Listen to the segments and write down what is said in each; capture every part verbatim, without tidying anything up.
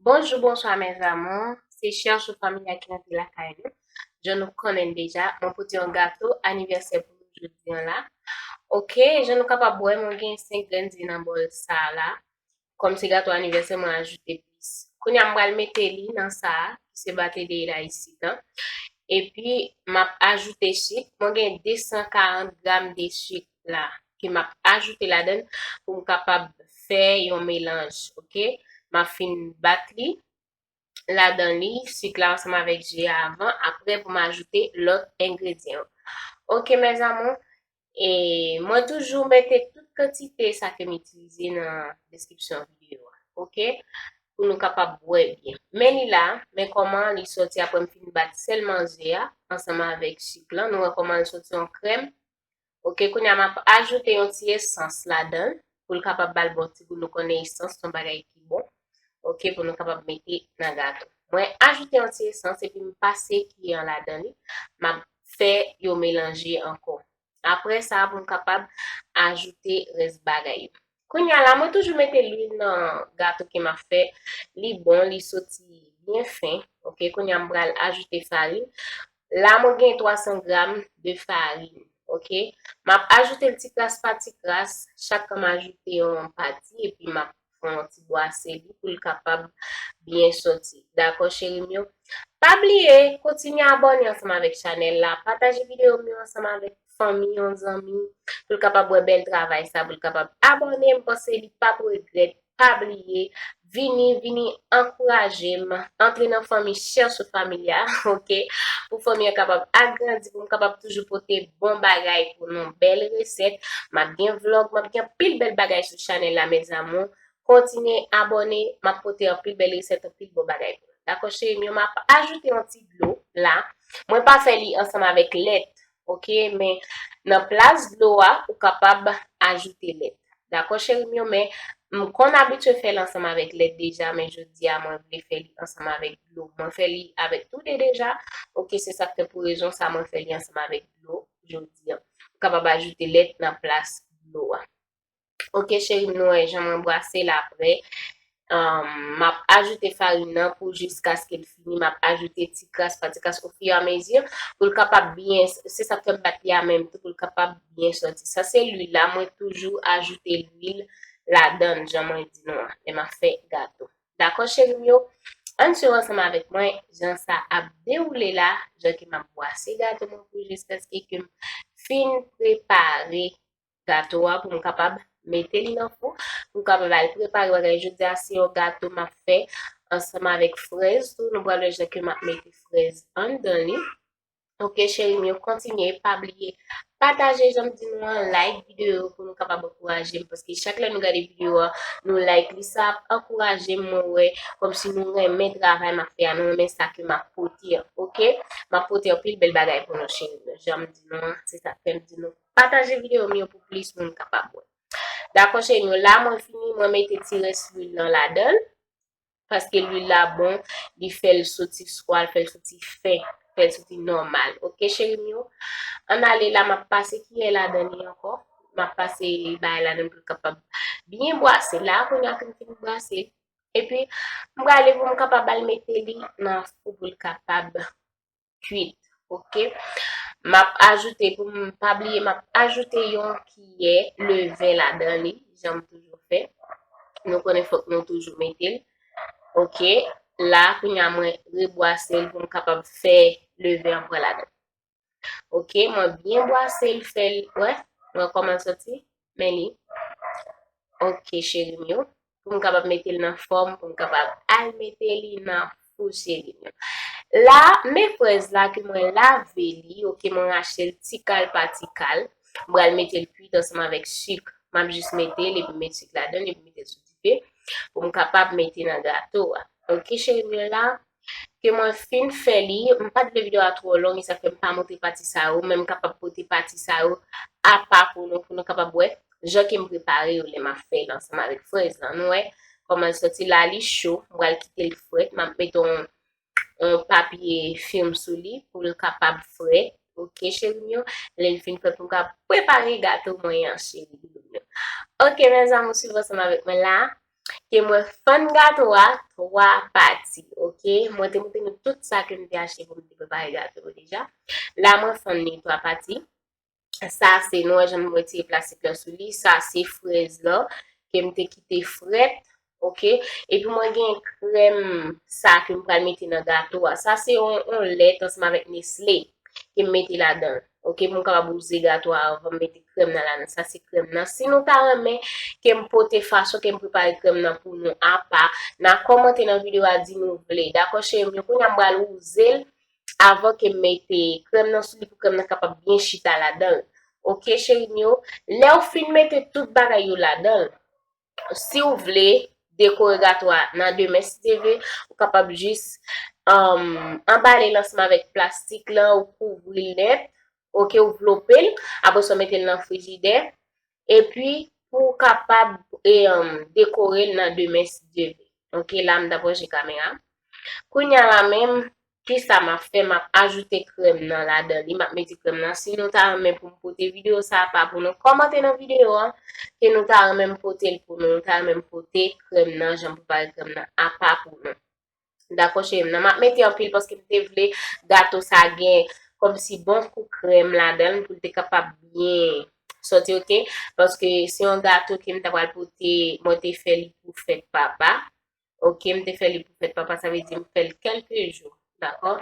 Bonjou, bonswa, mes amours. Se Chèchou Familya ki rantre lakay nou. Jan nou konnen l deja, mwen pote yon gato anivèsè pou nou jodi an la. Oke, jan nou kapab wè, mwen gen senk grenn zye nan bòl sa a la. Kòm se gato anivèsè, mwen ajoute plis. Kounye a, m pral mete li nan sa a, ki se bate de la isit lan. Epi, m ap ajoute sik. Mwen gen de san karant gram de sik la, ke m ap ajoute ladan l pou m kapab fè yon melanj, oke? M ap fin bat li ladan li, sik la ansanm avèk ji a avan, apre pou m ajoute lòt engredyan yo. Oke, mes amours, e mwen toujou mete tout kantite sa ke m itilize nan deskripsyon videyo a, oke? Pou nou kapab wè byen. Men li la, men kòman li sòti apre m fin bat sèlman zye a ansanm avèk sik lan. Nou wè kòman li sòti yon krèm. Oke, kounye a m ap ajoute yon ti esans ladan l pou l kapab ba l bon ti gou. Nou konnen esans se yon bagay ki bon. Oke, pou nou kapab mete nan gato. Mwen ajoute yon ti esans epi m pase kiyè an ladan li. M ap fè yo melanje ankò. Apre sa, pou m kapab ajoute rès bagay yo. Kounye a la, mwen toujou mete lwil nan gato ke m ap fè. Li bon, li soti byen fen. Oke, kounye a m pral ajoute farin. La, mwen gen twa san gram de farin. Oke, m ap ajoute l ti kras pa ti kras. Chak kan m ajoute yon pati, epi m ap fè yon ti bwase li pou l kapab byen sòti. Dakò, cheri m yo? Pa bliye, kontinye abòne ansanm avèk chanèl la, pataje videyo m yo ansanm avèk fanmi, yon zanmi, pou l kapab wè bèl travay sa, pou l kapab abòne. M panse li p ap regrèt. Pa bliye, vini, vini ankouraje m, antre nan fanmi Chèchou Familya, oke? Pou fanmi an kapab agrandi, pou m kapab toujou pote bon bagay pou nou, bèl resèt. M ap gen vlòg, m ap gen anpil bèl bagay sou chanèl la, mes amours. Kontinye abòne, m ap pote anpil bèl resèt, anpil bon bagay pou nou. Dakò, cheri m yo, m ap ajoute yon ti dlo la. Mwen pa fè li ansanm avèk lèt, oke? Men nan plas dlo a, ou kapab ajoute lèt. Dakò, cheri m yo, men m konn abitye fè l ansanm avèk lèt deja, men jodi a, mwen vle fè li ansanm avèk dlo. Mwen fè li avèk tou de deja, oke? Se sa k fè pou rezon sa, mwen fè li ansanm avèk dlo jodi a. Ou kapab ajoute lèt nan plas dlo a. Oke, cheri m, nou wè jan mwen bwase l apre. Um, m ap ajoute farin nan pou jiskaske l fini. M ap ajoute ti kras pa ti kras ofiyamezi pou l kapab byen, se sa k fè m bat li a menm tou, pou l kapab byen sòti. Sa se lwil la, mwen toujou ajoute lwil ladan l, jan mwen di nou an, lè m ap fè gato. Dakò, cheri m yo? Ann swiv ansanm avèk mwen jan sa ap dewoule la, jan ke m ap bwase gato mwen pou jiskaske ke m fin prepare gato a pou m kapab mete li nan fou, pou m kapab al prepare bagay. Jodi a, se yon gato m ap fè ansanm avèk frèz tou. Nou pral wè jan ke m ap mete frèz anndan li. Oke, cheri m yo, kontinye, pa bliye pataje, jan m di nou an, like videyo pou nou kapab ankouraje m, paske chak lè nou gade videyo a, nou like li, sa ap ankouraje m, mwen wè kòmsi nou renmen travay m ap fè a, nou renmen sa ke m ap pote a, oke? M ap pote anpil bèl bagay pou nou, cheri m yo. Jan m di nou an, se sa k fè m di nou pataje videyo m yo pou plis moun kapab wè. Dakò, cheri m yo, la mwen fini, mwen mete ti rès lwil lan ladan l, paske lwil la bon, li fè l soti swa, l fè l soti fen, fè l soti nòmal. Oke, cheri m yo? Ann ale la, m ap pase kiyè ladan li ankò. M ap pase bagay ladan l pou l kapab byen bwase. La, kounye a ke m fin bwase, epi m prale pou m kapab al mete li nan fou pou l kapab kwit, oke? M ap ajoute, pou m pa bliye, m ap ajoute yon kiyè leven ladan li, jan m toujou fè. Nou konnen fòk nou toujou mete l, oke? La, kounye a, mwen rebwase l pou m kapab fè leven an pran ladan. Oke, mwen byen bwase l, fè l, wè, mwen kòman l sòti, men li. Oke, cheri m yo, pou m kapab mete l nan fòm, pou m kapab al mete li nan fou, cheri m yo. La, men frèz la ke mwen lave li, oke, mwen rache l ti kal pa ti kal. M pral mete l kwit ansanm avèk sik. M ap jis mete l, epi met sik ladan l, epi mete l sou dife, pou m kapab mete nan gato a. Oke, cheri m yo, la, ke mwen fin fè li, m pa t vle videyo a twò long, e sa fè m pa montre pati sa yo, men m kapab pote pati sa yo apa pou nou, pou nou kapab wè jan ke m prepare yo lè m ap fè l ansanm avèk frèz lan. Nou wè kòman l sòti la, li cho, m pral kite l frèt, m ap mete yon, yon papye fim sou li pou l kapab frèt. Oke, cheri m yo, lè l fin frèt, pou m ka prepare gato mwen an, cheri m yo. Oke, mes amours, swiv ansanm avèk mwen la. ke mwen fann gato a twa pati, oke? Mwen te montre nou tout sa ke m te achte pou m te prepare gato yo deja. La, mwen fann li twa pati. Sa se, nou wè jan m retire plastik lan sou li. Sa se frèz lan ke m te kite frèt, oke? Epi mwen gen krèm sa ke m pral mete nan gato a. Sa se yon, yon lèt ansanm avèk Nestlé ke m mete ladan l, oke? Pou m kapab wouze gato a anvan m mete krèm nan ladan l. Sa se krèm nan. Si nou ta renmen ke m pote fason ke m prepare krèm nan pou nou apa, nan kòmante nan videyo a, di nou vle. Dakò, cheri m yo? Kounye a m pral wouze l avan ke m mete krèm nan sou li pou krèm nan kapab byen chita ladan l. Oke, cheri m yo? Lè w fin mete tout bagay yo ladan l, si w vle dekore gato a nan demen, si Dye vle, ou kapab jis um, anbale l ansanm avèk plastik lan, ou kouvri l nèt, oke, ou vlope l, apre sa w mete l nan frijidè, epi pou w kapab e, um, dekore l nan demen, si Dye vle. Oke, la m t ap ranje kamera. Kounye a la menm, kisa m ap fè? M ap ajoute krèm nan ladan li, m ap mete krèm nan. Si nou ta renmen pou m pote videyo sa apa pou nou, kòmante nan videyo an ke nou ta renmen m pote l pou nou, nou ta renmen m pote krèm nan, jan m prepare krèm nan apa pou nou. Dakò, cheri m nan. M ap mete anpil paske m te vle gato sa gen kòmsi bon kou krèm ladan l pou l te kapab byen sòti, oke? Paske se yon gato ke m ta pral pote, mwen te fè li pou fèt papa. Oke, m te fè li pou fèt papa, sa vle di m fè l kèlke jou, dakò?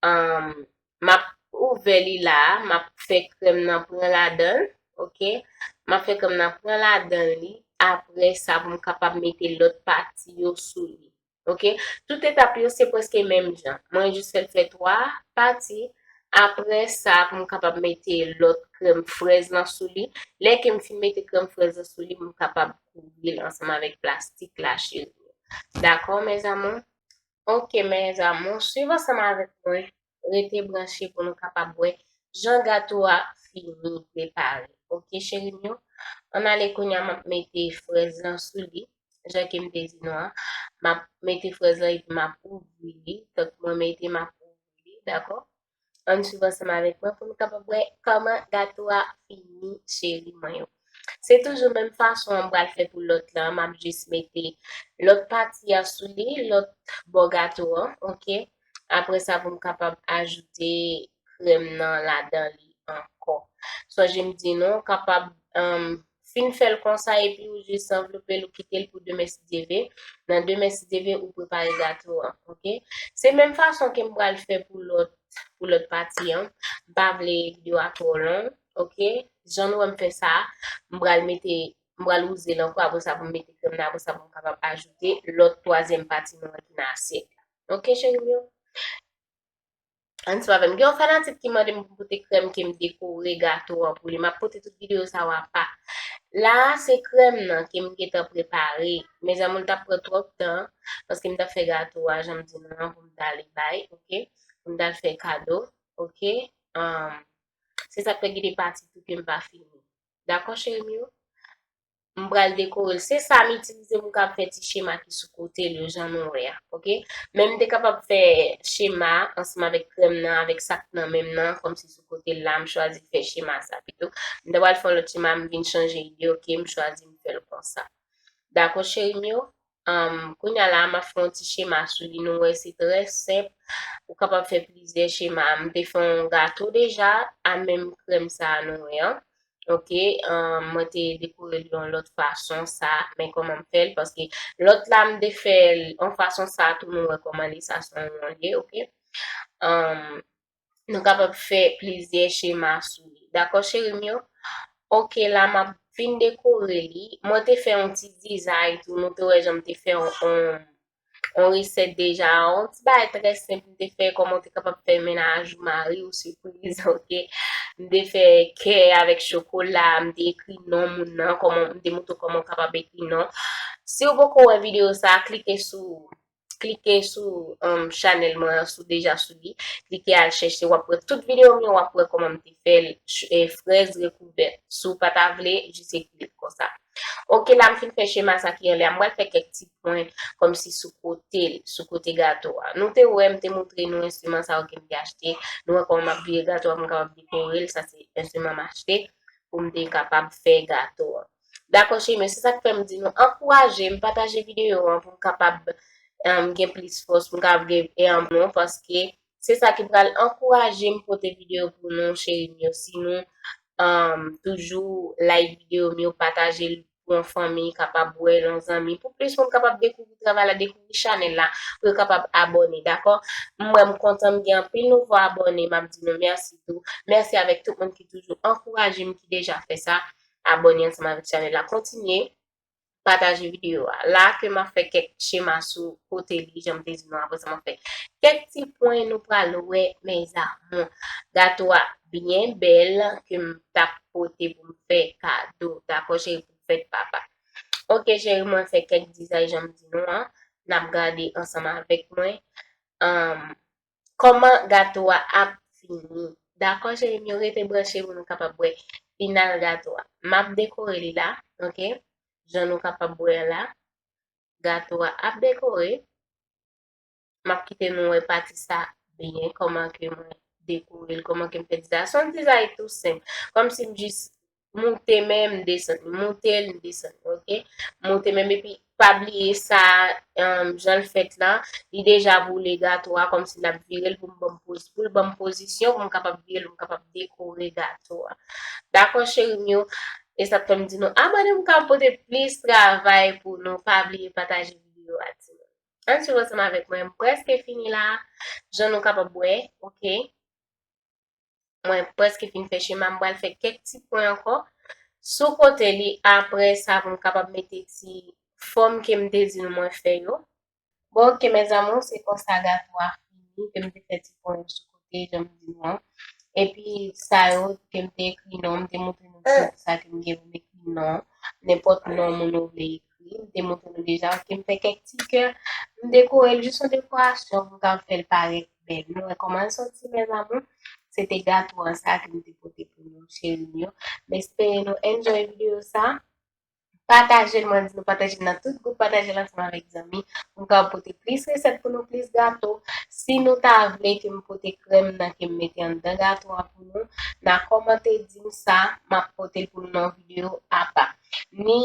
Ann, m ap ouvè li la, m ap fè krèm nan pran ladan l, oke? M ap fè krèm nan pran ladan li, apre sa pou m kapab mete lòt pati yo sou li, oke? Tout etap yo se prèske menm jan. Mwen jis fè l fè twa pati, apre sa pou m kapab mete lòt krèm frèz lan sou li. Lè ke m fin mete krèm frèz lan sou li, m kapab kouvri l ansanm avèk plastik la, cheri. Dakò, mes amours? Oke, mes amours, swiv ansanm avèk mwen. Rete branche pou nou kapab wè jan gato a fini prepare. Oke, cheri m yo? Ann ale kounye a, m ap mete frèz lan sou li. Jan ke m te di nou an, m ap mete frèz lan epi m ap ouvri li. Tank mwen mete, m ap ouvri li, dakò? Ann swiv ansanm avèk mwen pou nou kapab wè kòman gato a fini, cheri mwen yo. Se toujou menm fason an m pral fè pou lòt lan. M ap jis mete lòt pati a sou li, lòt bò gato an, oke? Apre sa, pou m kapab ajoute krèm nan ladan li ankò. Sonje m di nou, w kapab, um, fin fè l konsa epi ou jis anvlope l, ou kite l pou demen si Dye vle. Nan demen si Dye vle, ou prepare gato an, oke? Se menm fason ke m pral fè pou lòt, pou lòt pati an. M pa vle videyo a twò long, oke? Jan nou wè m fè sa, m pral mete, m pral wouze l ankò, apre sa pou m mete krèm nan, apre sa pou m kapab ajoute lòt twazyèm pati nou an ki nan asyèt la. Oke, cheri m yo? Ann swiv avè m. Gen yon fanatik ki mande m pou m pote krèm ke m dekore gato an pou li. M ap pote tout videyo sa yo apa. La a, se krèm nan ke m gentan prepare. Mes amours, l t ap pran twòp tan, paske m t ap fè gato a, jan m di nou an, pou m t ale bay, oke? Pou m t al fè kado, oke? Um, se sa k fè gen de pati tou ke m pa fini. Dakò, cheri m yo? M pral dekore l. Se sa m itilize pou m kapab fè ti chema ki sou kote l yo, jan nou wè a, oke? Men m te kapab fè chema ansanm avèk krèm nan, avèk sa k nan men m nan, kòmsi sou kote l la, m chwazi fè chema sa pito. M ta pral fè yon lòt chema, m vin chanje ide, oke? M chwazi m fè l konsa. Dakò, cheri m yo? Um, kounye a la, m ap fè yon ti chema sou li. Nou wè, se trè senp. Ou kapab fè plizyè chema. M te fè yon gato deja a menm krèm sa a nou wè an. Oke, um, mwen te dekore l yon lòt fason sa, men kòman m fè l, paske lòt la m te fè l yon fason sa tou, nou wè kòman li, sa se yon won li ye, oke? Um, nou kapab fè plizyè chema sou li. Dakò, cheri m yo? Oke, la m ap fin dekore li. Mwen te fè yon ti dizay tou, nou te wè jan m te fè yon, yon, yon resèt deja, yon ti bagay trè senp m te fè, kòman w te kapab fè mennaj ou, mari w sipriz, oke? M te fè kè avèk chokola, m te ekri non moun nan, kòman, m te montre w kòman w kapab ekri non. Si w poko wè videyo sa, klike sou, klike sou, um, chanèl mwen an, si w deja sou li. Klike al chèche, w ap wè tout videyo m yo, w ap wè kòman m te fè l, ch-, e, frèz rekouvè. Si w pa ta vle, jis ekri l konsa. Oke, la m fin fè chema sa ki anlè a. M pral fè kèk ti pwen kòmsi sou kote l, sou kote gato a. Nou te wè, m te montre nou enstriman sa yo ke m te achte. Nou wè kòman m ap vire gato a pou m kapab dekore l. Sa se enstriman m achte pou m te kapab fè gato a. Dakò, cheri m yo, se sa k fè m di nou, ankouraje m, pataje videyo an pou m kapab um, gen plis fòs, pou m kapab gen um, non, paske se sa ki pral ankouraje m pote videyo pou nou, cheri m yo. Si nou um, toujou like videyo m yo, pataje l pou yon fanmi kapab wè l, yon zanmi, pou plis moun kapab dekouvri travay la, dekouvri chanèl la, pou yo kapab abòne, dakò? Mwen, m kontan m gen anpil nouvo abòne, m ap di nou mèsi tou. Mèsi avèk tout moun ki toujou ankouraje m, ki deja fè sa, abòne ansanm avèk chanèl la. Kontinye pataje videyo a. La ke m ap fè kèk chema sou kote li, jan m te di nou, apre sa m ap fè kèk ti pwen nou pral wè, mes amours. Gato a byen bèl ke m t ap pote pou m fè kado. Dakò, cheri, pou fèt papa. Ok, cheri, mwen fè kèk dizay jan m di nou an. N ap gade ansanm avèk mwen. Um, kòman gato a ap fini. Dakò, cheri m yo, rete branche pou nou kapab wè final gato a. M ap dekore li la, ok? Jan nou kapab wè la, gato a ap dekore. M ap kite nou wè pati sa byen, kòman ke mwen dekore l, kòman ke m fè dizay. Se yon dizay tou senp. Kòmsi m jis moute men, m desann, moute l, m desann, ok? Moute men, epi pa bliye sa, um, jan l fèt la, li deja boule gato a, kòmsi l ap vire l pou m ban m poz-, pou l ban m pozisyon, pou m kapab vire l, pou m kapab dekore gato a. Dakò, cheri m yo, e sa k fè m di nou, abòne pou m kapab pote plis travay pou nou, pa bliye pataje videyo a, timoun. Ann swiv ansanm avèk mwen, m prèske fini la, jan nou kapab wè, ok? Mwen prèske fin fè chema, m pral fè kèk ti pwen ankò sou kote li, apre sa pou m kapab mete ti fòm ke m te di nou mwen fè yo. Bon, ok, mes amours, se konsa gato a fini, ke m te fè ti pwen yo sou kote, jan m di nou an. Epi sa yo ke m te ekri non, m te montre nou tout sa ke m gen pou m ekri non, nenpòt non moun ou vle ekri. M te montre nou deja, ok, m fè kèk ti kè, m dekore l jis yon dekorasyon pou m kapab fè l parèt bèl. Nou wè kòman l soti, mes amours? Se te gato an sa ke m te pote pou nou, cheri m yo. M espere nou enjoy videyo sa. Pataje l, mwen di nou pataje l nan tout gwoup, pataje l ansanm avèk zanmi, pou m kapab pote plis resèt pou nou, plis gato. Si nou ta vle ke m pote krèm nan ke m mete anndan gato a pou nou, nan kòmante di m sa, m ap pote l pou nou nan yon videyo apa. Ni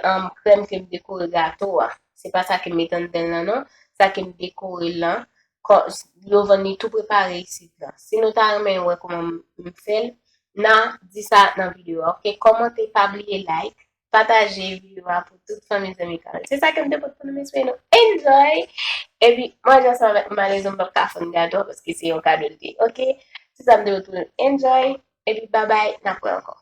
um, krèm ke m dekore gato a. Se pa sa ke m mete anndan l lan non, sa ke m dekore l lan. Kò-, yo vann li tou prepare isit la. Si nou ta renmen wè kòman m, m fè l, nan di sa nan videyo a, ok? Kòmante, pa bliye like, pataje videyo a pou tout fanmi zanmi ka wè. Se sa ke m te pote pou nou, m espere nou enjoy. Epi, manje ansanm avèk m, malezon m p ap ka fann gato a paske se yon kado l te ye, ok? Se sa m te pote pou nou, enjoy. Epi, babay, n ap wè ankò.